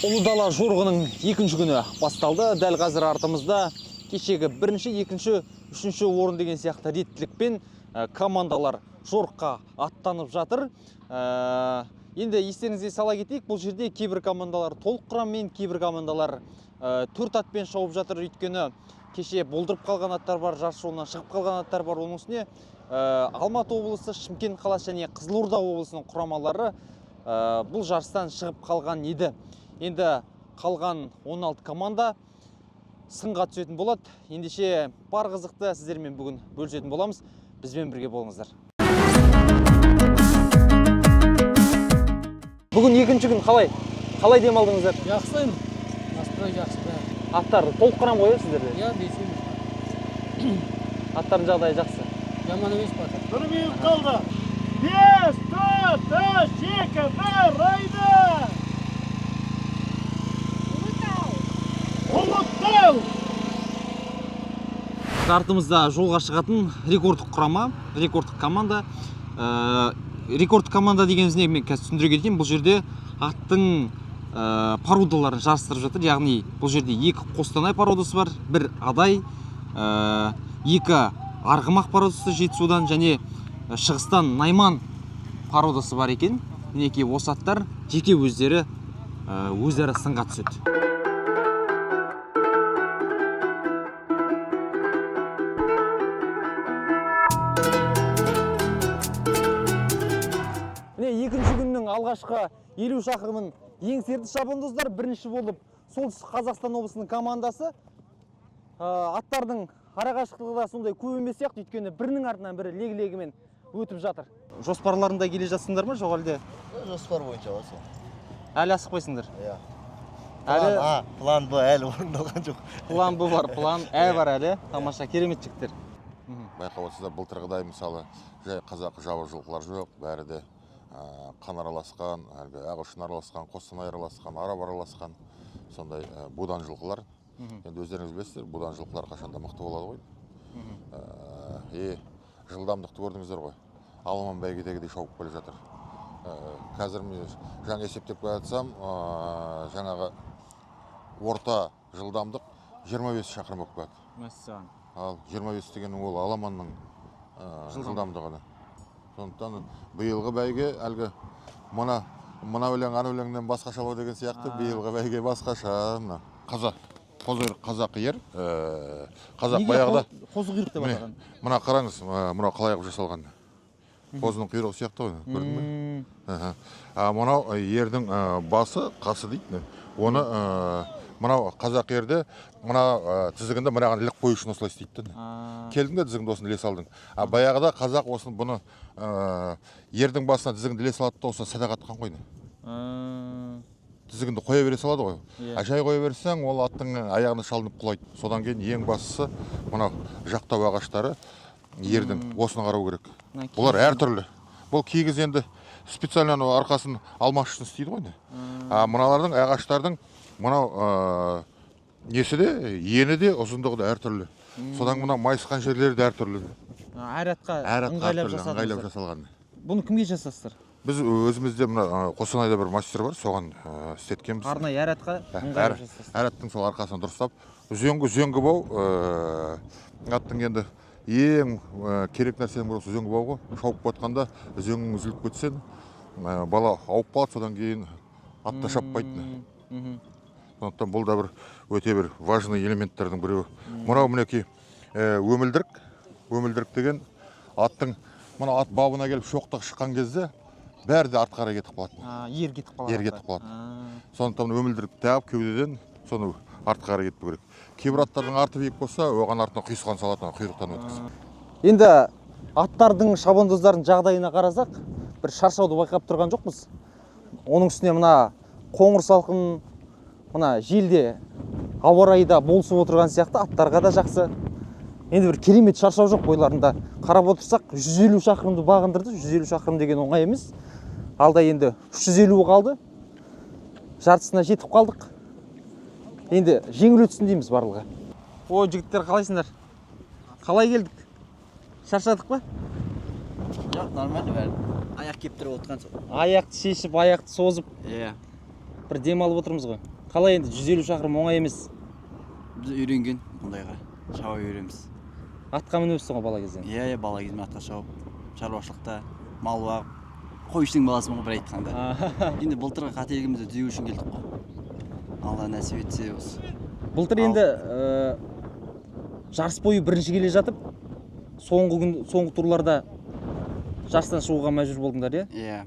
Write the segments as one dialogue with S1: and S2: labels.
S1: Ұлы дала жорығының екінші күні басталды. Дәл қазір артымызда кешегі бірінші, екінші, үшінші орын деген сияқты реттілікпен командалар жорыққа аттанып жатыр. Енді естеріңізге сала кетейік, бұл жерде кейбір командалар толық құраммен, кейбір командалар төрт атпен шауып жатыр. Өйткені кеше болдырып қалған аттар бар, жарыс жолынан шығып қалған аттар бар. Оның үстіне Алматы облысы, Шымкент қаласы және Қызылорда облысының құрамалары бұл жарыстан шығып қалған еді. Енді қалған 16 команда сынға түсетін болады. Ендеше бар қызықты сіздермен бүгін бөлісетін боламыз. Бізбен бірге болыңыздар. Бүгін екінші күн қалай? Қалай демалдыңыздар?
S2: Жақсы енді. Настрой жақсы бәрі.
S1: Аттар толық құрам ғой, иә, сіздерде?
S2: Иә, бесеуміз.
S1: Аттардың жағдайы жақсы.
S2: Жаман емес пока.
S3: Бір минут қалды. 5, 4, 3, 2, 1, айда! Ұлытау!
S1: Артымызда жолға шығатын рекордтық құрама, рекордтық команда. Рекордтық команда дегеніміз не, мен қазір түсіндіре кетейін. Бұл жерде аттың породаларын жарыстырып жатыр. Яғни бұл жерде екі Қостанай породасы бар, бір Адай, екі Арғымақ породасы Жетісудан және шығыстан Найман породасы бар екен. Мінекей осы аттар жеке өздері өзара сынға түседі. Міне, екінші күннің алғашқы 50 шақырымын еңсерді шабандоздар. Бірінші болып Солтүстік Қазақстан облысының командасы. Аттардың арақашықтығы да сондай көп емес сияқты, өйткені бірінің артынан бірі легі-легімен өтіп жатыр. Жоспарларында келе жатсыңдар ма, жоқ әлде?
S4: Жоспар бойынша осы.
S1: Әлі асықпайсыңдар?
S4: Иә.
S1: Әлі
S4: План А, план Б әлі орындалған жоқ.
S1: План Б бар, план Ә бар әлі. Тамаша, керемет жігіттер.
S5: Байқап отырсыздар, былтырғыдай, мысалы, жай қазақы жабы жылқылар жоқ, бәрі де қан араласқан, әлгі ағылшын араласқан, Қостанай араласқан, араб араласқан сондай будан жылқылар. Енді өздеріңіз білесіздер, будан жылқылар қашанда мықты болады ғой. И жылдамдықты көрдіңіздер ғой, аламан бәйгедегідей шауып келе жатыр. Қазір мен жаңа есептеп келе жатсам, жаңағы орта жылдамдық 25 шақырым болып келеді.
S1: Мәссаған.
S5: Ал 25 дегенің ол аламанның жылдамдығы. Сондықтан биылғы бәйге әлгі мына мына өлең ана өлеңнен басқашалау деген сияқты, биылғы бәйге басқаша. Мына қазақ қозы қазақ ер, қазақ
S1: Неге
S5: баяғыда
S1: қозы құйрық деп
S5: міне,
S1: атаған?
S5: Мына қараңыз, мынау қалай қылып жасалған, қозының құйрығы сияқты ғой, көрдің бе? А мынау ердің басы, қасы дейді оны. Мынау қазақ ерде мына тізгінді мынаған іліп қою үшін осылай істейді да. Келдің де, тізгінді осыны іле салдың. А баяғыда қазақ осыны, бұны ердің басына тізгінді іле салады да, осыны садақ атқан ғой. Тізгінді қоя бере салады ғой.
S1: Иә.
S5: А жай қоя берсең, ол аттың аяғына шалынып құлайды. Содан кейін ең бастысы мынау жақтау ағаштары ердің, осыны қарау керек.
S1: Мына
S5: Бұлар
S1: киіз.
S5: Әртүрлі. Бұл кигіз енді специально анау арқасын алмас үшін істейді ғой енді. А мыналардың ағаштардың мынау несі де, ені де, ұзындығы да әртүрлі. Содан мынау майысқан жерлері де әртүрлі.
S1: Әр атқа
S5: Әр атқа
S1: ыңғайлап
S5: әртүрлі, ыңғайлап
S1: жасадыңыздар.
S5: жасалған.
S1: Бұны кімге жасасыздар?
S5: Біз өзімізде мына Қостанайда бір мастер бар, соған істеткенбіз.
S1: Арнайы әр атқа ыңғайлап жасасыздар.
S5: Әр аттың сол арқасын дұрыстап, үзеңгі бау, аттың енді ең керек нәрсенің бірі осы үзеңгі бау ғой. Шауып жатқанда үзеңгің үзіліп кетсең, бала ауып қалады, содан кейін ат та шаппайды. Сондықтан бұл да бір өте бір важный элементтердің біреуі. Мынау мінекей өмілдірік. Өмілдірік деген аттың мына ат бабына келіп шоқтығы шыққан кезде бәрі де артқа қарай кетіп қалады.
S1: Ер кетіп қалады.
S5: Ер кетіп қалады. Сондықтан өмілдірік тағып кеудеден соны артқа қарай кетпеу керек. Кейбір аттардың арты биік болса, оған артына құйысқан салады, ана құйрықтан өткізіп.
S1: Енді аттардың, шабандоздардың жағдайына қарасақ, бір шаршауды байқап тұрған жоқпыз. Оның үстіне мына қоңыр салқын, мына желде, ауа райы да болысып отырған сияқты, аттарға да жақсы. Енді бір керемет шаршау жоқ бойларында. Қарап отырсақ, 150 шақырымды бағындырды. 150 шақырым деген оңай емес. Алда енді 350 қалды. Жартысына жетіп қалдық. Енді жеңіл өтсін дейміз барлығы. О, жігіттер, қалайсыңдар? Қалай келдік? Шаршадық па?
S4: Жоқ, нормально бәрі. Аяқ кептіріп отқан сол.
S1: Аяқты шешіп, аяқты созып,
S4: Иә.
S1: бір демалып отырмыз ғой. Қалай енді, 150 шақырым оңай емес.
S6: Біз үйренген ондайға, шаба береміз.
S1: Атқа мініпсің ғой бала кезден.
S6: Иә, бала кезімде атқа шауып, шаруашылықта мал бағып, қойшының баласымын ғой бір айтқанда. Енді былтырғы қателігімізді түзеу үшін келдік қой. Алла нәсіп етсе осы.
S1: Былтыр енді жарыс бойы бірінші келе жатып, соңғы күн, соңғы турларда жарыстан шығуға мәжбүр болдыңдар, иә?
S6: Иә,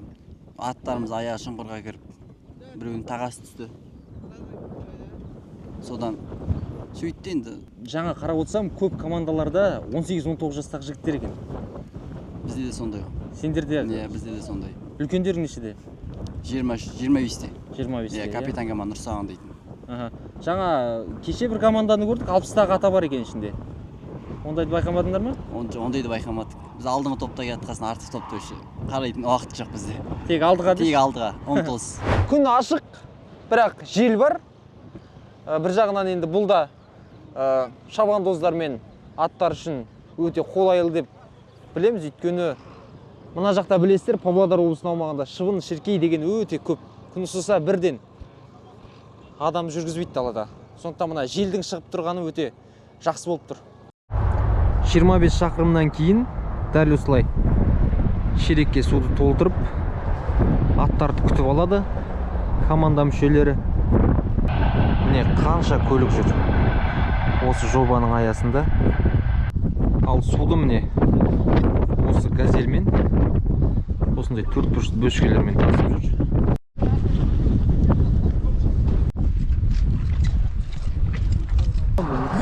S6: аттарымыз аяғы шұңқырға кіріп, біреуінің тағасы түсті. Содан сөйтті енді.
S1: Жаңа қарап отырсам, көп командаларда 18-19 жастағы жігіттер екен.
S6: Бізде де сондай ғой.
S1: Сендерде?
S6: Иә, бізде де сондай.
S1: Үлкендерің нешеде?
S6: 23, 25-те.
S1: 25-те?
S6: Иә, капитан команда Нұрсаған дейтін.
S1: Аха. Жаңа кеше бір команданы көрдік, 60-тағы ата бар екен ішінде. Ондайды байқамадыңдар ма?
S6: Ондайды байқамадық. Біз алдыңғы топта келе жатқасын, артқы топта вообще қарайтын уақыт жоқ бізде.
S1: Тек алдыға.
S6: Тек алдыға ұмтылыс.
S1: Күн ашық, бірақ жел бар. Бір жағынан енді бұл да шабандоздар мен аттар үшін өте қолайлы деп білеміз, өйткені мына жақта, білесіздер, Павлодар облысының аумағында шыбын шіркей деген өте көп. Күн ысыса, бірден адам жүргізбейді далада. Сондықтан мына желдің шығып тұрғаны өте жақсы болып тұр. 25 шақырымнан кейін дәл осылай шелекке суды толтырып, аттарды күтіп алады команда мүшелері. Міне, қанша көлік жүр осы жобаның аясында. Ал суды, міне, осы газельмен, осындай төрт бұрышты бөшкелермен тасып жүр.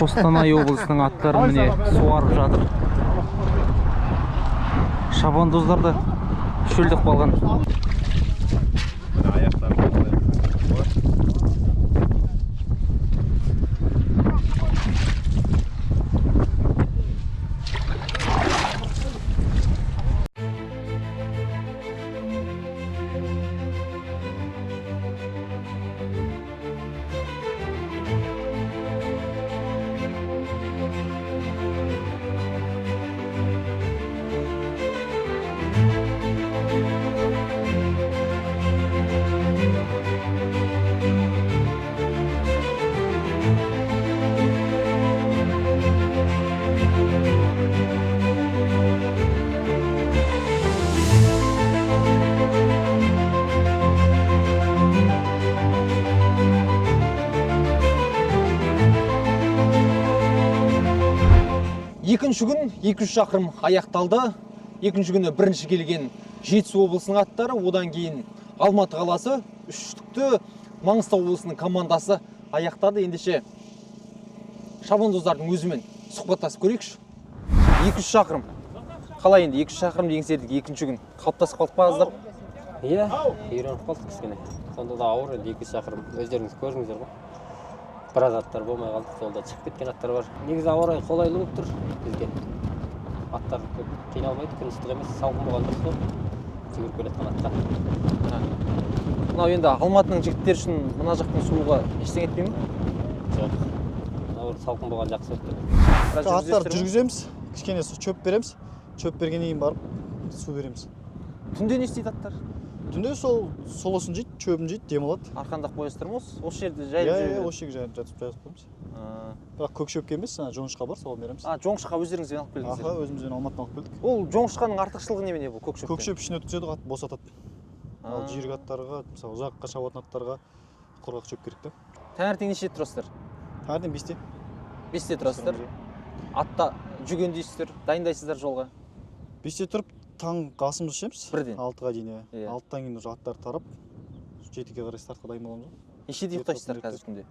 S1: Қостанай облысының аттары, міне, суарып жатыр. Шабандоздар да шөлдеп қалған. Екінші күн, 200 шақырым аяқталды. Екінші күні бірінші келген Жетісу облысының аттары, одан кейін Алматы қаласы, үштікті Маңғыстау облысының командасы аяқтады. Ендеше шабандоздардың өзімен сұхбаттасып көрейікші. 200 шақырым қалай енді, 200 шақырым еңсердік екінші күн, қалыптасып қалдық па аздап?
S7: Иә, үйреніп қалдық кішкене. Сонда да ауыр енді 200 шақырым, өздеріңіз көрдіңіздер ғой. Біраз аттар болмай қалды, жолда шығып кеткен аттар бар. Негізі ауа райы қолайлы болып тұр бізге. Аттар көп қиналмайды, күн ыстық емес, салқын болған дұрыс қой жүгіріп келе жатқан атқа.
S1: Мынау енді Алматының жігіттері үшін мына жақтың суығы ештеңе етпей ме?
S7: Жоқ, мынау салқын болған жақсы болып тұр.
S1: Біраз
S8: Аттарды
S1: жүргізесіздер ме?
S8: жүргіземіз, кішкене шөп береміз, шөп бергеннен кейін барып су береміз.
S1: Түнде не істейді аттар?
S8: Түнде сол солосын жейді, шөбін жейді, демалады.
S1: Арқандап қоясыздар ма, осы жерде
S8: Иә.
S1: жайылып жүре
S8: Иә,
S1: береді?
S8: осы жерге жайып жатып жатып қоямыз.
S1: А.
S8: Бірақ көк шөпке емес, ана жоңышқа бар, соған береміз.
S1: А, жоңышқа өздеріңізбен алып келдіңіздер?
S8: Аха, өзімізбен Алматыдан алып келдік.
S1: Ол жоңышқаның артықшылығы немене бұл көк шөптен?
S8: Көк шөп ішіне өткізеді ғой, ат босатады. Ал жүйрік аттарға, мысалы, ұзаққа шабатын аттарға құрғақ шөп керек та.
S1: Таңертең нешеде тұрасыздар?
S8: Таңертең 5-те.
S1: 5-те тұрасыздар, атта жүгендейсіздер, дайындайсыздар жолға.
S8: 5-те тұрып, таңғы асымызды ішеміз.
S1: Бірден?
S8: 6-ға дейін, иә.
S1: Иә.
S8: 6-дан кейін уже аттарды тарап, 7-ге қарай стартқа дайын боламыз ғой.
S1: Нешеде ұйықтайсыздар қазір түнде?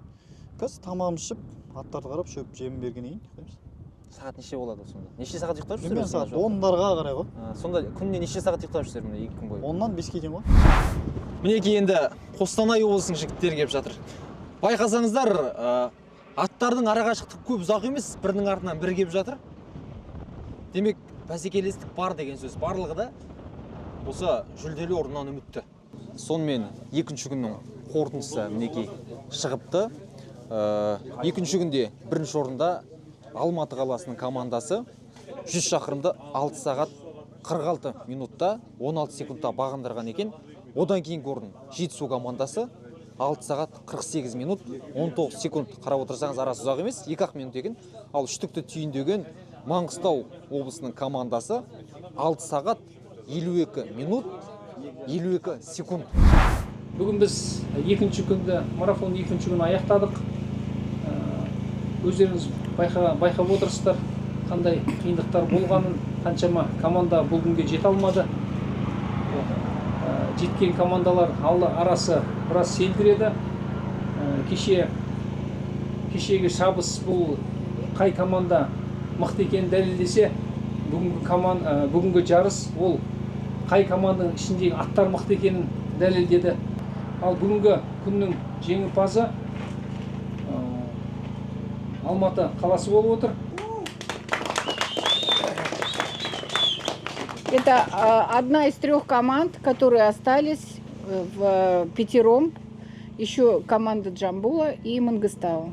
S8: Қазір тамағымызды ішіп, аттарды қарап, шөп жемін бергеннен кейін ұйықтаймыз.
S1: Сағат неше болады сонда? Неше сағат ұйықтап жүрсіздер?
S8: Примерно
S1: Сонда
S8: сағат
S1: жалпы?
S8: 10-дарға қарай ғой.
S1: А, сонда күніне неше сағат ұйықтап жүрсіздер, міне, 2 күн бойы?
S8: 10-нан 5-ке дейін ғой.
S1: Мінекей, енді Қостанай облысының жігіттері келіп жатыр. Байқасаңыздар, аттардың арақашықтығы көп ұзақ емес, бірінің артынан бірі келіп жатыр. Демек, бәсекелестік бар деген сөз. Барлығы да осы жүлделі орыннан үмітті. Сонымен, екінші күннің қорытындысы, мінекей, шығыпты. Екінші күнде бірінші орында Алматы қаласының командасы, 100 шақырымды 6 сағат 46 минутта 16 секундта бағындырған екен. Одан кейінгі орын Жетісу командасы. 6 сағат 48 минут 19 секунд. Қарап отырсаңыз, арасы ұзақ емес, 2-ақ минут екен. Ал үштікті түйіндеген Маңғыстау облысының командасы 6 сағат 52 минут 52 секунд.
S9: Бүгін біз екінші күнді, марафон екінші күні аяқтадық. Өздеріңіз байқап отырсыздар қандай қиындықтар болғанын, қаншама команда бұл күнге жете алмады. Жеткен командалар алды арасы біраз селдіреді. Кешегі шабыс бұл қай команда мықты екенін дәлелдесе, бүгінгі жарыс ол қай команданың ішіндегі аттар мықты екенін дәлелдеді. Ал бүгінгі күннің жеңімпазы Алматы қаласы болып отыр.
S10: Это одна из трех команд, которые остались в пятером. Еще команда Джамбула и Мангыстау.